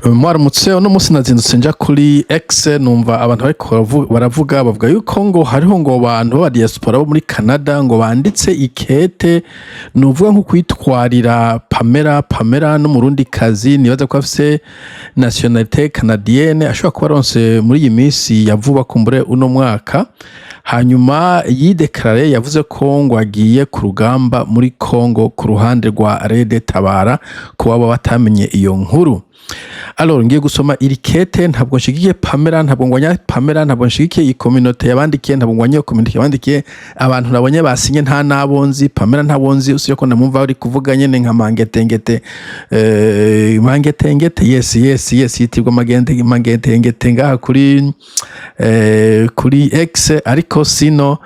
Mwaramutse. Uno munsi nazindutse nja kuri X, numva abantu bariko baravuga, bavuga yuko ngo hariho ngo abantu b'aba diaspora bo muri Canada ngo banditse ikete, nuvuga nko kwitwarira Pamela. Pamela n'Umurundi kazi, nibaza ko afise nationalité canadienne, ashobora kuba aronse muri iyi minsi ya vuba, kumbure uno mwaka. Hanyuma yideclare, yavuze ko ngo agiye ku rugamba muri Congo ku ruhande rwa RED Tabara, ku baba batamenye iyo nkuru. Alors, ngiye gusoma iri kete. Ntabwo nshigikiye Pamela, ntabwo ngwanya Pamela, ntabwo nshigikiye iyi communauté yabandikiye, ntabwo ngwanya iyo communauté yabandikiye. Abantu nabonye basinye nta nabo nzi. Pamela ntabo nzi, usibye ko ndamumva ari kuvuga nyene nka mangetengete, mangetengete. Yes, yitirwa magente mangetengete ngaha kuri X. Ariko sino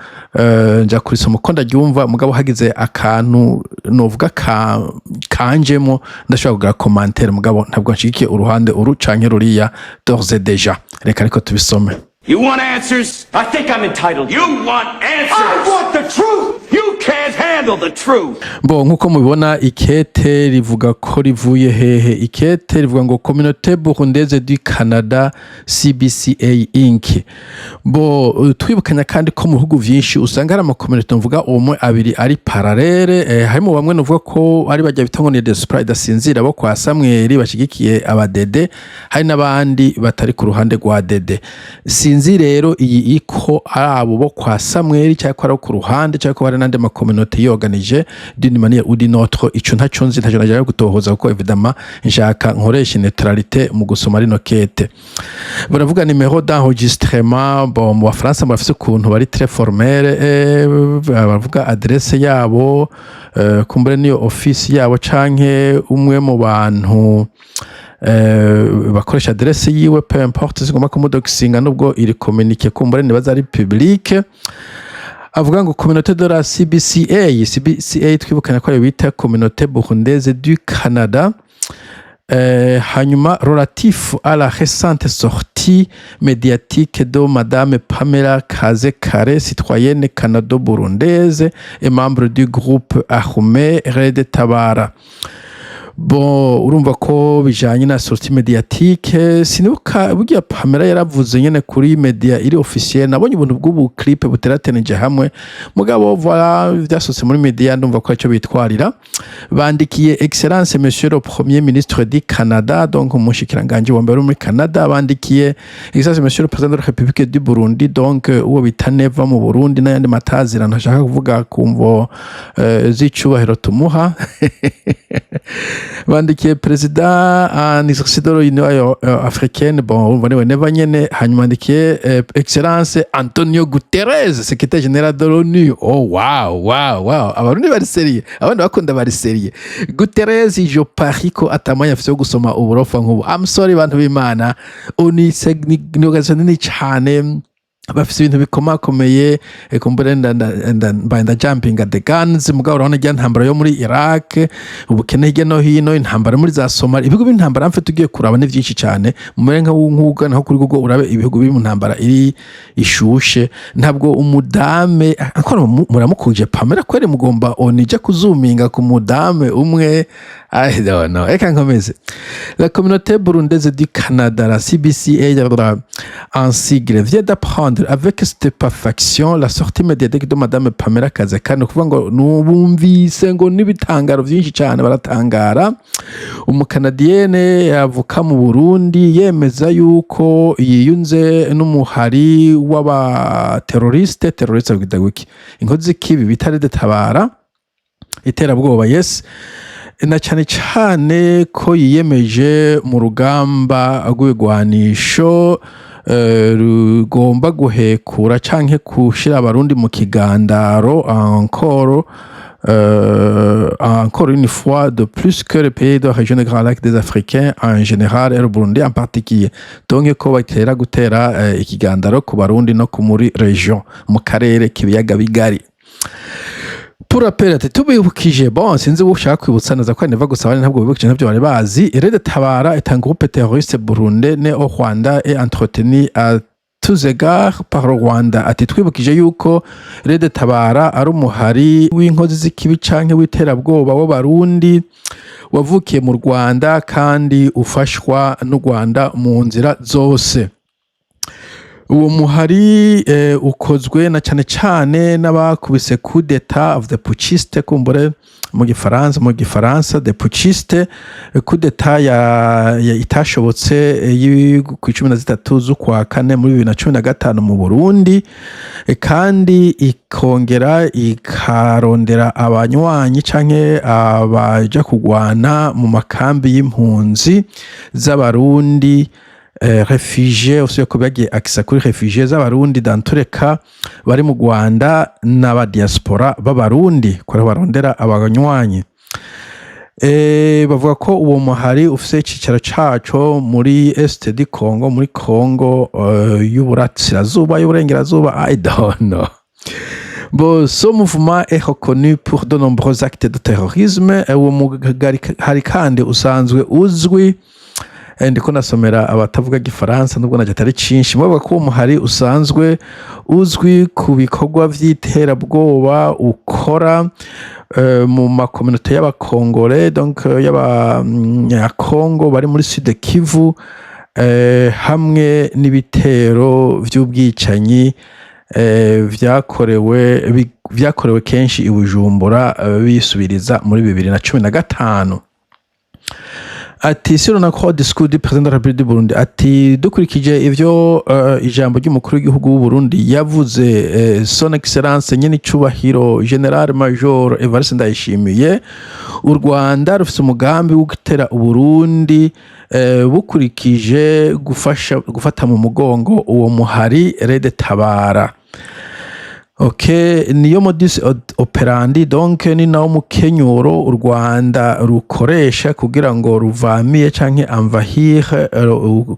nja kurisoma uko ndaryumva, mugabo hagize akantu novuga ka kanjemo ndashobora kugira commentaire, mugabo ntabwo nshigikiye uruhande uru canke ruriya d'ores et déjà. Reka ariko tubisome. You want answers? I think I'm entitled. You want answers? I want the truth! You can't handle the truth. Bo, nkuko mubibona, ikete rivuga ko rivuye hehe? Ikete rivuga ngo "Communauté Burundaise du Canada, CBCA Inc." Bo, twibukanya kandi ko mu bihugu vyinshi usanga hari amacommunauté, mvuga umwe, abiri, ari parallèle. Harimo bamwe nuvuga ko ari bajya bita ngo ni diaspora idasinzira bo kwa Samweli, bashigikiye abadede, hari n'abandi batari ku ruhande rwa dede. Sinzi rero iyi iko ari abo bo kwa Samweli cyangwa ko ari abo ku ruhande, cyangwa ko hari n'andi macommunauté yorganije d'une manière ou d'une autre. Ico ntaco nzi, ntaco najya gutohoza, kuko évidemment nshaka nkoresha neutralité mu gusoma rino kete. Baravuga numéro d'enregistrement. Bon, mu Bafaransa murafise ukuntu bari très formel. Baravuga adresse yabo, kumbure niyo office yabo canke umwe mu bantu bakoresha adresse yiwe, peu importe, singomba kumudoxinga nubwo iri communiqué kumbure nibaza ari public. Avuga ngo "Communauté de la CBCA". CBCA twibukanya ko ariyo bita Communauté Burundaise du Canada. Hanyuma "Relatif à la récente sortie médiatique de Madame Pamela Kazekare, citoyenne canado-burundaise et membre du groupe armé Red Tabara." Bon, urumva ko bijanye na sortie médiatique. Sinibuka burya Pamela yaravuze nyene kuri media iri officiel. Nabonye ubuntu bw'ubu clip buterateneje hamwe, mugabo voilà, vyasohotse muri media, ndumva ko aricyo bitwarira. Bandikiye "Excellence Monsieur le Premier ministre du Canada", donc umushikiranganji wa mbere wo muri Canada. Bandikiye "Excellence Monsieur le Président de la République du Burundi", donc uwo bita Neva mu Burundi n'ayandi matazira ntashaka kuvuga ku mvo z'icubahiro tumuha. Bandikiye "Président en exercice de l'Union africaine". Bon, urumva niwe Neva nyene. Hanyuma bandikiye "Excellence Antonio Guterres, secrétaire général de l'ONU". Oh wow, Abarundi bari sérieux, abandi bakunda bari sérieux. Guterres, je parie ko atamanya afise yo gusoma uburofa nk'ubu. I'm sorry, bantu b'Imana. ONU ni organisation nini cane, bafise ibintu bikomakomeye. Kumbure mbaye ndajumpinga the guns, mugabo urabona irya ntambara yo muri Iraq, ubukene hirya no hino, intambara muri za Somalia, ibihugu by'intambara mfe tugiye kuraba ni vyinshi cane. Mumere nk'ugana nko kuri Google urabe ibihugu biri mu ntambara iri ishushe. Ntabwo umudame akora muramukuje Pamela kweri, mugomba onija kuzuminga ku mudame umwe. I don't know. Reka nkomeze. "La Communauté Burundaise du Canada, la CBCA en sigle, vient d'apprendre avec stupéfaction la sortie médiatique de Madame Pamela Kazekane." Ukuvuga ngo nubumvise ngo n'ibitangaro vyinshi cyane, baratangara. Umukanadiyene avuka mu Burundi yemeza yuko yiyunze n'umuhari w'abaterroriste, terroriste bwita gwiki, inkozi z'ikibi bita RED Tabara, iterabwoba, yes, na cyane cyane ko yiyemeje mu rugamba rw'ibigwanisho rugomba guhekura canke gushira Abarundi mu kigandaro, encore une fois de plus que les pays de la région des Grands Lacs des Africains en général et le Burundi en particulier. Donc ko batera gutera ikigandaro ku Barundi no ku muri région, mu karere k'ibiyaga bigari. "Pour rappel", ati tubibukije. Bon, sinzi uwo ushaka kwibutsa neza ko neva gusa, abandi ntabwo bibukije, ntabyo bari bazi. "RED Tabara est un groupe terroriste burundais né au Rwanda et entretenu à tous égards par le Rwanda." Ati twibukije yuko RED Tabara ari umuhari w'inkozi z'ikibi canke w'iterabwoba w'Abarundi. wavukiye mu Rwanda kandi ufashwa n'u Rwanda mu nzira zose. Uwo muhari ukozwe na cane cane n'abakubise coup d'état of the putschiste, kumbure mu gifaransa de putschiste, coup d'état ya itashobotse ku 13 z'ukwa kane muri 2015 mu Burundi, kandi ikongera ikarondera abanywanyi canke abaja kugwana mu makambi y'impunzi z'Abarundi, réfugiés usuye ko bagiye akisa kuri réfugiés z'Abarundi dans tous les cas bari mu Rwanda n'aba diaspora b'Abarundi, ko ariho barondera abanywanyi. Bavuga ko uwo muhari ufise icicaro caco muri Est du Congo, muri Congo y'uburasirazuba, y'uburengerazuba, I don't know. Bon, ce mouvement est reconnu pour de nombreux actes de terrorisme. Uwo muhari kandi usanzwe uzwi, ndiko nasomera abatavuga gifaransa nubwo nacyo atari cinshi. Bavuga ko uwo muhari usanzwe uzwi ku bikorwa vy'iterabwoba ukora mu ma communautés y'Abakongore, donc y'Abanyakongo bari muri Sud Kivu, hamwe n'ibitero vy'ubwicanyi vyakorewe kenshi i Bujumbura, bisubiriza muri 2015. Ati si l'on croit discours du président de la République du Burundi, ati dukurikije ivyo ijambo ry'umukuru w'igihugu w'u Burundi yavuze, son excellence nyene icubahiro général major Evariste Ndayishimiye, u Rwanda rufise umugambi wo gutera Uburundi bukurikije gufasha gufata mu mugongo uwo muhari Red Tabara. Ok, niyo modus operandi, donc ni nawo mukenyuro u Rwanda rukoresha kugira ngo ruvamiye canke envahir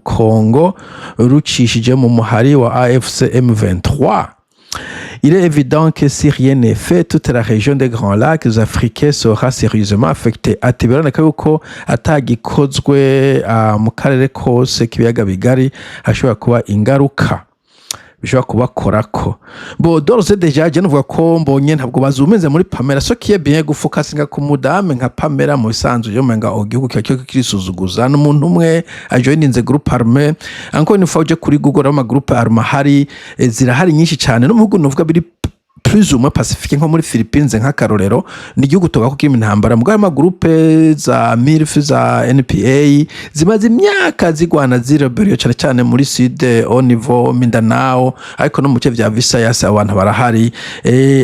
Congo rucishije mu muhari wa AFC M23. Il est évident que si rien n'est fait, toute la région des Grands Lacs africains sera sérieusement affectée. Ati biraboneka yuko atagikozwe mu karere kose k'ibiyaga bigari hashobora kuba ingaruka bishobora kubakorako. Bo d'ores et déjà je nuvuga ko mbonye ntabwo bazumenze muri Pamela, ce qui est bien, gufokasinga ku mudame nka Pamela mu bisanzwe yo menga igihugu kiba kiriko kirisuzuguza n'umuntu umwe ajoininze groupe armé. Encore une fois, uje kuri Google ama groupe armé ahari, zirahari nyinshi cyane no mu bihugu nuvuga biri plus ou moins pacifique, nko muri Philippines nk'akarorero, ni igihugu tuvuga ko kirimo intambara, mugabo ama groupe za MILF, za NPA zimaze imyaka zigwana, zireberiyo cyane cyane muri sud, au niveau Mindanao, ariko no mu bice vya Visayas abantu barahari.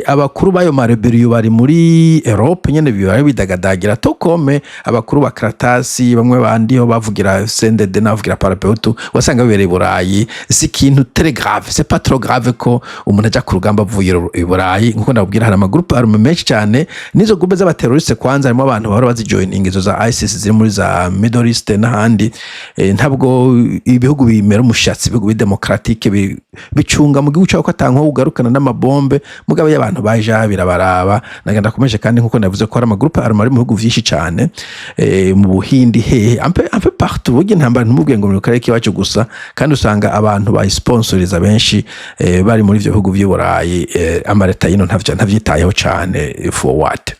Abakuru b'ayo ma rébellions bari muri Europe nyene, bibara bidagadagira tokome abakuru ba Karatasi bamwe bandiho bavugira CNDD n'abavugira Palipehutu, wasanga bibereye i Burayi. Si ikintu très grave, c'est pas trop grave ko umuntu aja ku rugamba avuye i Burayi. Nkuko ndababwira, hari ama groupe armé menshi cyane, n'izo groupe z'aba terroristes kwanza harimo abantu bahora bazijoininga, izo za ISIS ziri muri za Middle East n'ahandi. Ntabwo ibihugu bimera umushatsi, ibihugu bi démocratique bicunga mu gihugu cyabo ko atanko ugarukana n'amabombe, mugabo iyo abantu baje aha birabaraba. Nagenda ndakomeje kandi nkuko navuze ko hari ama groupe armé ari mu bihugu vyinshi cyane, mu Buhindi, hehe, un peu partout. Burya intambara ntimubwiye ngo mu karere k'iwacu gusa, kandi usanga abantu bayisponsoriza benshi bari muri ivyo bihugu vy'i Burayi. Amaleta yino ntavyitayeho cane, for what?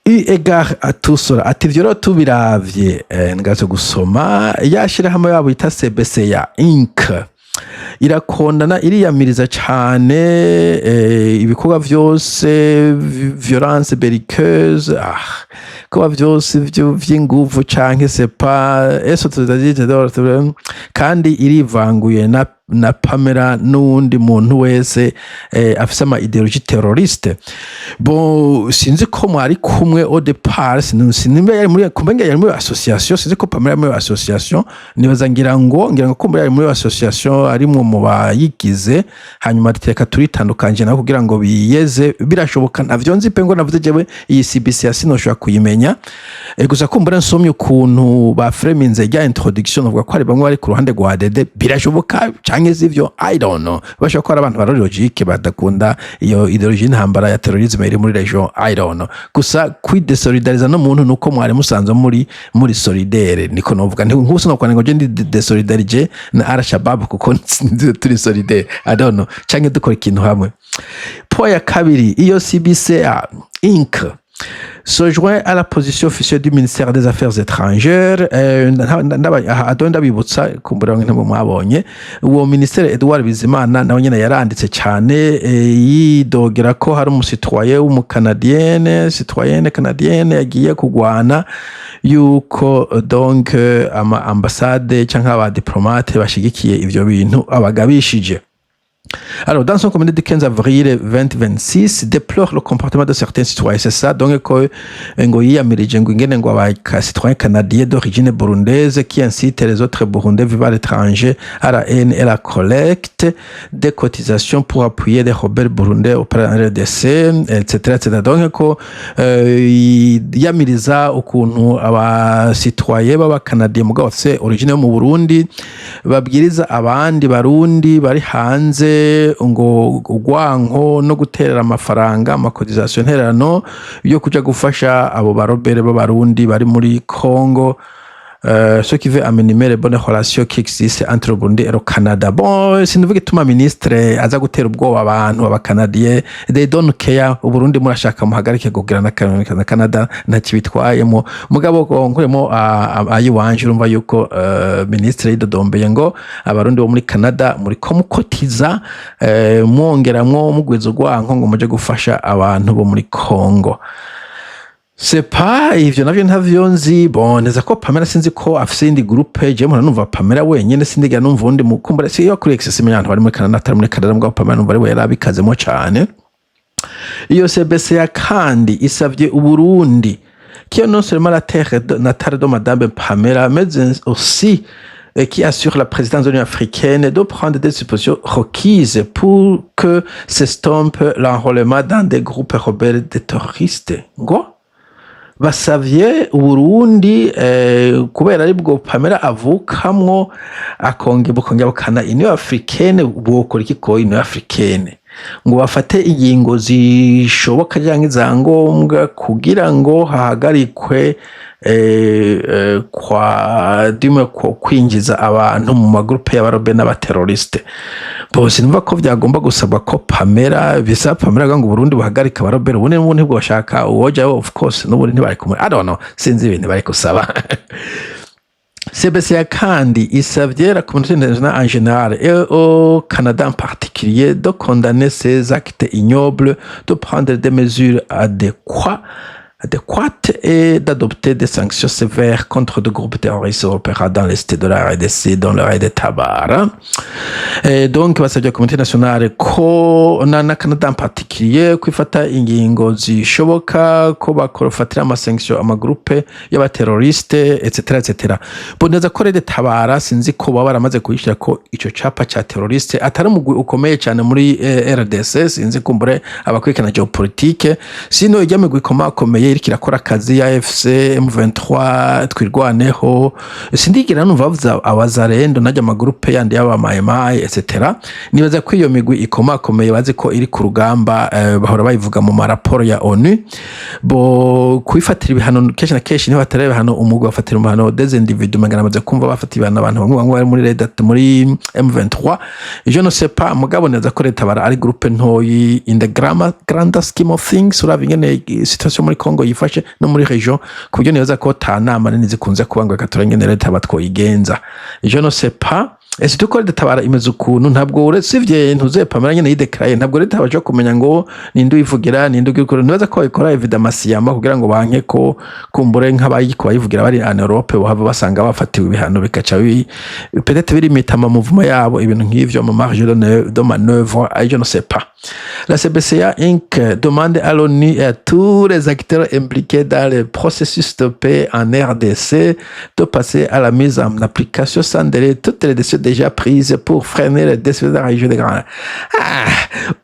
Eu égard à tout cela, ati ivyo rero tubiravye, ngaze gusoma ya shirahamwe yabo yita CBCA Inc irakondana, iriyamiriza cane ibikorwa vyose violence belliqueuse, ibikorwa vyose vy'inguvu canke c'est pas eso kandi irivanguye na Pamela n'uwundi muntu wese afise ama idéologie terroriste. Bon, sinzi ko mwari kumwe au départ, sinimba yari muri, kumbe yari muri association, sinzi ko Pamela yari muri association, nibaza ngira ngo kumbe yari muri association arimwo mu bayigize, hanyuma reka turitandukanje nabo kugira ngo biyeze. Birashoboka, ntavyo nzi pe, ngo navuze jewe iyi CBC sinoshobora kuyimenya. Gusa kumbura nsomye ukuntu ba framinze rya introduction, bavuga ko hari bamwe bari ku ruhande rwa Dede, birashoboka canke sivyo, I don't know. Bashobora ko ari abantu bari logique badakunda iyo idéologie y'intambara ya terrorisme iri muri région, I don't know. Gusa kwidesolidariza n'umuntu nuko mwari musanzwe muri solidaire, niko novuga. Nkubu sinokwana ngo je ndi desolidarije na Al Shabab kuko turi solidaire, I don't know, canke dukora ikintu hamwe. Po ya kabiri, iyo CBCA Inc Se joint à la position officielle du ministère des Affaires étrangères. Aha ndabibutsa kumbura ntabwo mwabonye uwo ministère. Edouard Bizimana nawe nyene yaranditse cyane, yidogera ko hari umusitwaye w'umucanadienne, citoyenne canadienne, yagiye kugwana, yuko donc ama ambassade canke abadiplomate bashigikiye ivyo bintu abagabishije. Alors, dans son communiqué du 15 avril 2026, déplore le comportement de certains citoyens. C'est ça, donc, ko ngo yiyamirije ngo ingene ngo aba citoyens canadiens d'origine burundaise qui incitent les autres Burundais vivant à l'étranger à la haine et la collecte des cotisations pour appuyer les rebelles burundais auprès de la RDC, etc., etc. Donc, ko yiyamiriza ukuntu aba citoyens b'abakanadiye mugabo bafise origine yo mu Burundi babwiriza abandi Barundi bari hanze ngo urwanko no guterera amafaranga, amacotisation, ntererano yo kuja gufasha abo barebelles b'Abarundi bari muri Congo. Ce qui veut envenimer les bonnes relations qui existent entre le Burundi et le Canada. Bon, sinivuga ituma ministre aza gutera ubwoba abantu abakanadiye. They don't care. Uburundi murashaka muhagarike kugira na Canada, ntacyo bitwayemo. Mugabo nkuremo ayiwanje, urumva yuko ministre yidodombeye ngo Abarundi bo muri Canada muriko mukotiza, mwongeramwo mugwiza urwanko ngo muje gufasha abantu bo muri Congo. C'est pas ivyo navyo ntavyo nzi. Bon, neza ko Pamela sinzi ko afise indi groupe. Je mpora numva Pamela wenyene, sindigera numva undi mukumbura si yo kuri access abantu bari muri Canada, atari muri Canada. Mugabo Pamela numva ari we yarabikazemo cane. Iyo CBCA kandi isavye Uburundi, qui est non seulement la terre natale de Madame Pamela, mais aussi qui assure la présidence de l'Union africaine, de prendre des dispositions requises pour que s'estompe l'enrôlement dans des groupes rebelles des terroristes. Ngo basavye Uburundi, kubera aribwo Pamela avukamwo, akongera bukongera bukana Union africaine, bwokora iki ko Union africaine ngo bafate ingingo zishoboka canke za ngombwa kugira ngo hahagarikwe kwa dimwe ko kwinjiza abantu mu magroupe y'abarebelles n'abaterroriste bose. Numva ko byagomba gusabwa ko Pamela, bisaba Pamela ngo Burundi buhagarike abarebelles. Ubundi n'ubundi ntibwoshaka uwoja, of course n'ubundi ntibari kumwe. I don't know, sinzi ibintu bari gusaba. CBCA kandi isavye la communauté internationale en général et au Canada en particulier de condamner ces actes ignobles, de prendre des mesures adéquates et d'adopter des sanctions sévères contre des groupes terroristes opérant dans l'est de la RDC, dans le RED Tabara. Et donc basabye la communauté nationale ko na Canada en particulier kwifata ingingo zishoboka, ko bakofatira amasanction amagroupe y'abaterroriste, etc etc. Boneza ko RED Tabara sinzi ko baba baramaze kuyishyira ko ico capa ca terroriste, atari umugwi ukomeye cyane muri RDC. Sinzi, kumbure abakurikirana géopolitique, sino ijya migwi ikomakomeye iriko irakora akazi ya AFC, M23, Twirwaneho, sindigira numva bavuza Abazarendo najya amagroupe yandi y'abamayimayi, etc. Nibaza ko iyo migwi ikomakomeye bazi ko iri ku rugamba, bahora bayivuga mu maraporo ya ONU. Bo kubifatira ibihano kenshi na kenshi niho batari ibihano umugwi, bafatira ibihano des individus. Magana bamaze kumva bafata ibihano abantu bamwe bamwe bari muri Red muri M23, je ne sais pas. Mugabo neza ko RED Tabara ari groupe ntoyi in the grand scheme of things, uravye ingene situation muri Congo yifashe no muri région, ku buryo nibaza ko ta nama nini zikunze kuba ngo reka turengene RED Tabara twoyigenza. Je ne sais pas. Ese tuko RED Tabara imeze ukuntu, ntabwo uretse ivyo ntuze Pamela nyene yidekaraye, ntabwo RED Tabara kumenya ngo ninde uyivugira, ninde ugira ukuntu. Nibaza ko babikora évidemment siyama kugira ngo banke ko kumbure nk'abayiko bayivugira bari en Europe bohava basanga bafatiwe ibihano, bikaca peut-être birimita ama mouvement yabo, ibintu nk'ivyo mu marge de manœuvre, je ne sais pas. La CBCA Inc. demande à l'ONU et à tous les acteurs impliqués dans le processus de paix en RDC de passer à la mise en application sans délai toutes les décisions déjà prises pour freiner les décisions de la région des Grands. Ah,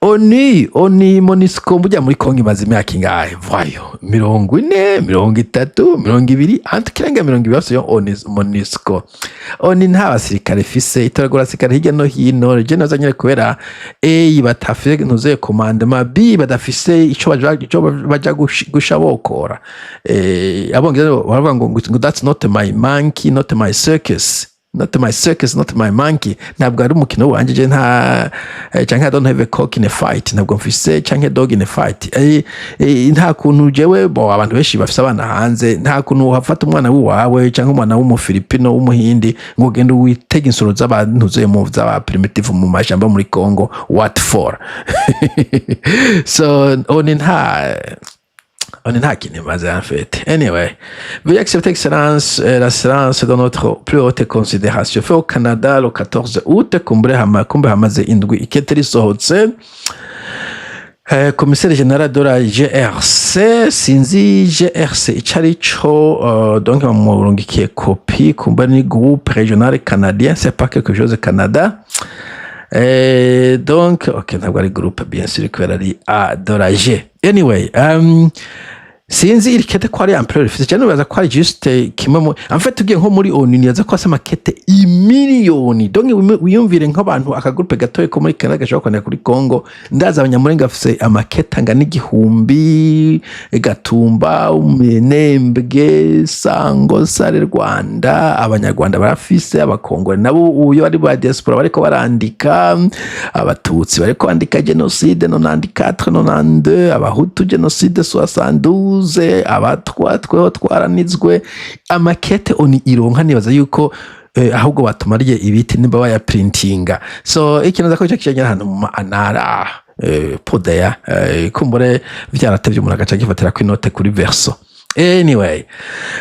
ONU, ONU, MONUSCO, burya muri Kongo imaze imyaka ingahe? Vayo, 40, 30, 20, antu kirenga 20 yose yo ONU, MONUSCO. ONU nta basirikare ifise, itoragura abasirikare hirya no hino. Je naza nyine kubera A batafise ntuze commandement, B badafise ico baja gusha bokora. Abongereza baravuga ngo "That's not my monkey, not my circus." Not my circus, not my monkey. Ntabwo ari umukino wanje je, nta canke I don't have a cock in a fight, ntabwo mfise canke dog in a fight. Nta kuntu jewe bo abantu benshi bafise abana hanze, nta kuntu wafata umwana w'iwawe canke umwana w'umufilipino, w'umuhindi, ngo ugende witege insoro z'abantu zuye mu z'aba primitive mu majambo muri Congo. What for? So ONU nta kintu imaze en fait. Anyway, veuillez accepter, Excellence, la séance de notre plus haute considération. Fait au Canada le 14 août, kumbure hama, kumbe hamaze indwi ikete risohotse. Commissaire général de la GRC, sinzi GRC ico arico, donc bamurungikiye kopi, kumbe ni groupe régional canadien, c'est pas quelque chose Canada. Donc, ok, ntabwo ari groupe bien sûr kubera ari A de la G. Anyway, sinzi iri kete ko ari ampleur rifise cyane, nibaza ko ari juste kimwe mu, en fait tugiye nko muri ONU, nibaza ko asa makete imiliyoni. Donc wiyumvire nk'abantu akagroupe gatoya ko muri Canada gashobora kwandika kuri Congo. Ndaza Abanyamurenga bafise amakete angana 1000, Gatumba, Minembwe, Sango, Sare, Rwanda, Abanyarwanda barafise, Abakongore nabo uyo bari ba diaspora bariko barandika, Abatutsi bariko bandika génocide 94, 92, Abahutu génocide 72, Abatwa tweho twaranizwe. Amakete ONU ironka, nibaza yuko ahubwo batumariye ibiti nimba bayaprintinga. So ikintu ko ico kijanye ahantu mu anara podeya, kumbure vyaratevye umuntu agaca agifatira ko inote kuri verso. Anyway,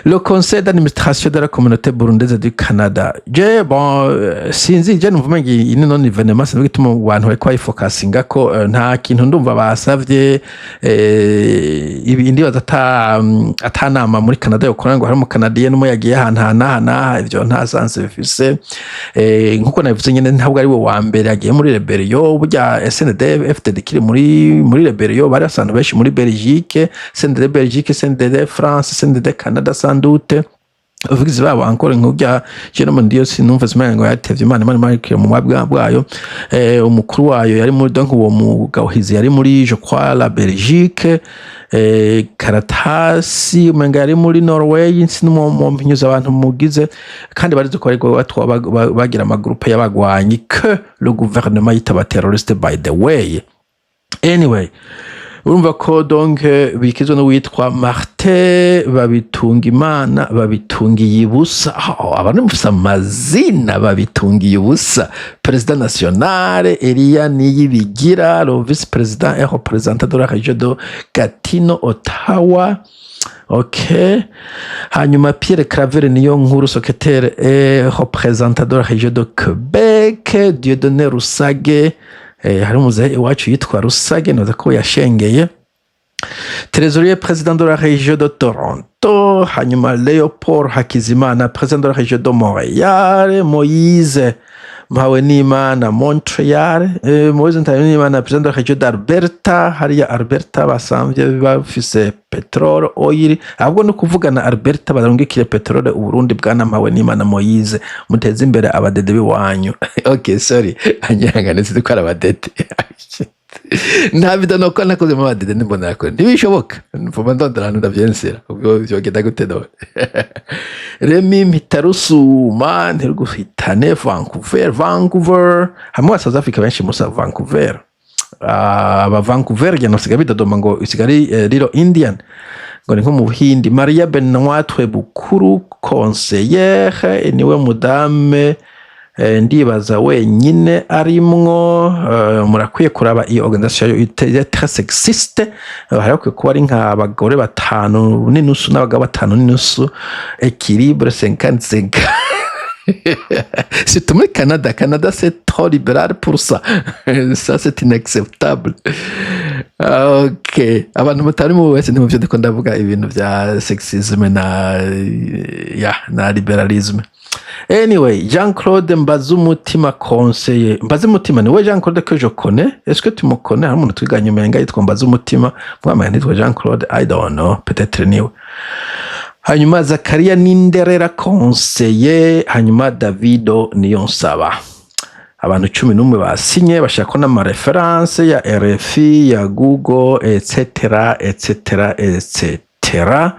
le conseil d'administration de la communauté burundaise du Canada. Je, bon, sinzi, je numva umenga iyi ni non événement, sinzi igituma abantu bariko bayifokasinga ko nta kintu ndumva basavye. Ibi ndibaza ata nama muri Canada yokora ngo hari umukanadiye n'umwe yagiye ahantu aha n'aha n'aha, ivyo nta sens bifise. Nkuko nabivuze nyene, ntabwo ari we wa mbere yagiye muri rébellion. Burya SND FDD kiri muri rébellion, bari basanzwe benshi muri Belgique, SND Belgique, SND France, SND Canada, sans doute abavugizi babo encore nk'urya Jerome Ndiyo, sinumva simenya ngo yatevye Imana, Imana imarikire mu mabwa bwayo. Umukuru wayo yari muri, donc uwo mugabo Hizi yari muri, je crois, la Belgique, Karatasi umenga yari muri Norway, sinumpinyuza abantu mugize kandi barizi ko ariko bagira amagroupe y'abagwanyi que le gouvernement yitaba terroriste, by the way. Anyway, urumva ko donc bikizwe n'uwitwa Martin Babitungimana, Babitungiye ubusa. Oh, abantu mufise amazina, Babitungiye ubusa, président national, Elia Niyibigira, le vice président et représentant de la région de Gatineau, Ottawa. Ok. Hanyuma Pierre Claver niyo nkuru, secrétaire et représentant de la région de Québec, Dieudonné Rusage, hari umuzehe iwacu yitwa Rusage, noza ko yashengeye, trésorier président de la région de Toronto, hanyuma Léopold Hakizimana, président de la région de Montréal, Moïse Mpawenimana, Montreal, Moïse Mpawenimana, président de la région d'Alberta, hariya Alberta basanzwe bafise pétrole, oil, ahubwo no kuvugana Alberta barungikire pétrole Uburundi. Bwana Mpawenimana Moïse, muteze imbere abadede biwanyu. Okay, sorry, anyihangane, sinzi ko ari abadede, nta video nuko nakoze mu badede n'imbonerakure, ntibishoboka. Mvuma ndondera ahantu ndavyensera, ubwo vyogenda gute none? Remi Mpitarusuma, ntiruguhitane, Vancouver, Vancouver hamwe wa South Africa benshi musa Vancouver. Aba Vancouver gena usigaye bidodoma ngo isigaye ari Little Indian, ngo ni nko mu Buhindi. Maria Benoit Bukuru, conseillère, niwe mudame ndibaza wenyine arimwo. Murakwiye kuraba iyo organisation ite très sexiste. Hari hakwiye kuba ari nk'abagore batanu n'inusu n'abagabo batanu n'inusu, équilibre 55, surtout muri Canada. Canada, c'est trop libéral pour ça, ça c'est inacceptable. Ok, abantu mutari mu wese ntimuvyo ndiko ndavuga ibintu vya sexisme na ya na libéralisme. Anyway, Jean-Claude Mbazumutima, conseiller. Mbazumutima ni we Jean-Claude que je connais? Est-ce que tu me connais? Hari umuntu twiganye umenga yitwa Mbazumutima, mwamaye ntitwa Jean-Claude, I don't know, peut-être niwe. Hanyuma Zakaria Ninderera, conseiller, hanyuma Davido Niyonsaba. Abantu 11 basinye, bashaka n'amaréférences ya RFI, ya Google, etc etc etc.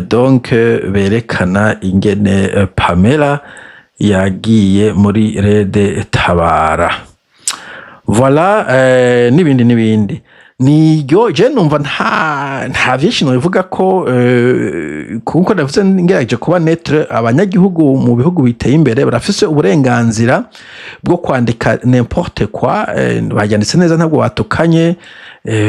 Donc berekana ingene Pamela Yagiye muri RED Tabara, voilà, n'ibindi n'ibindi. Niyo je numva nta vyinshi nobivuga ko, kuko navuze ngerageje kuba neutre. Abanyagihugu mu bihugu biteye imbere barafise uburenganzira bwo kwandika n'importe quoi. Baryanditse neza, ntabwo batukanye,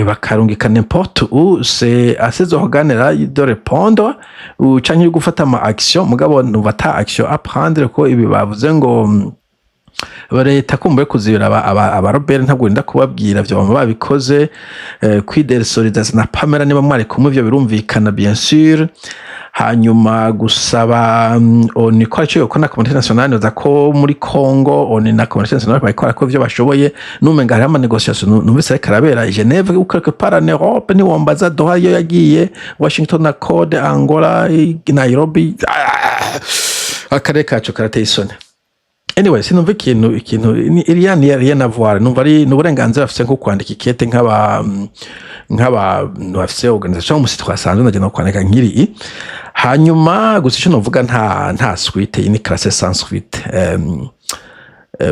bakarungika n'importe où. C'est à ces organes là de répondre ou canke gufata ama action. Mugabo numva ata action à prendre, ko ibi bavuze ngo leta kumbuye kuzibira abarobere, ntabwo wenda kubabwira vyo bama babikoze. Kwidesolidariza na Pamela niba mwari kumwe, ivyo birumvikana, bien sûr. Hanyuma gusaba ONU ko arico yokora na communauté nationale, nibaza ko muri Congo ONU na communauté nationale barikora ko ivyo bashoboye. Numenga hariho ama négociation numvise ariko arabera i Genève ou quelque part en Europe. Ntiwombaza Doha iyo yagiye, Washington Accord, Angola, Nairobi. Akarere kacu karateye isoni. Anyway, sinumva ikintu iriya ni rien à voir. Numva ari ni uburenganzira bafise nko kwandika ikete nk'aba bafise organisation umusi twasanzwe ndagenda kwandika nk'iri. Hanyuma gusa ico novuga, nta suite, iyi ni classe sans suite.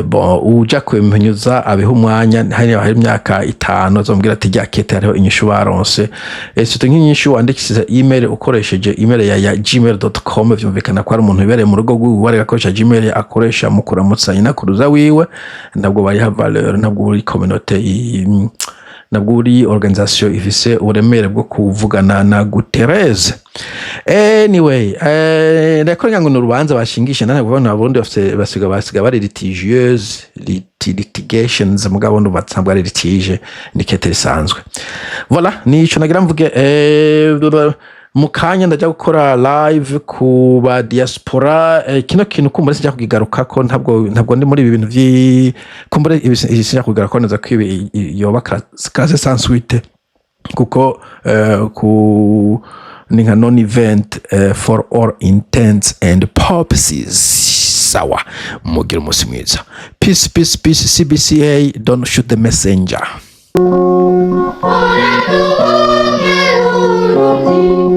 Bon, uja kwempenyuza abeho umwanya, hari imyaka 5 azombwira ati rya kete hariho inyishu baronse. Surtout nk'inyishu wandikishije email, ukoresheje email ya gmail.com, vyumvikana ko ari umuntu wibereye mu rugo rwiwe ariko akoresha Gmail akoresha mu kuramutsa nyinakuruza wiwe. Ntabwo bariha valeur, ntabwo uri communauté, nabwo uri organisation ifise uburemere bwo kuvugana na Guterres. Anyway, ndakora ngo ni urubanza bashingisha nane kuvuga ngo Abarundi bafise basiga bari litigieuse, litigations, mugabo ndumva ntabwo ari litige, ni kete risanzwe. Voilà, nico nagira mvuge. Mu kanya ndajya gukora live ku ba diaspora. Kino kintu kumbure sinjya kukigarukako, ntabwo ndi muri ibi bintu vyi kumbure ibi sinjya kukigarukako neza ko ibi yoba classe sans suite, kuko ku ni nka non event for all intents and purposes. Sawa, mugire umunsi mwiza. Peace, peace, peace. CBCA, don't shoot the messenger. Ora tu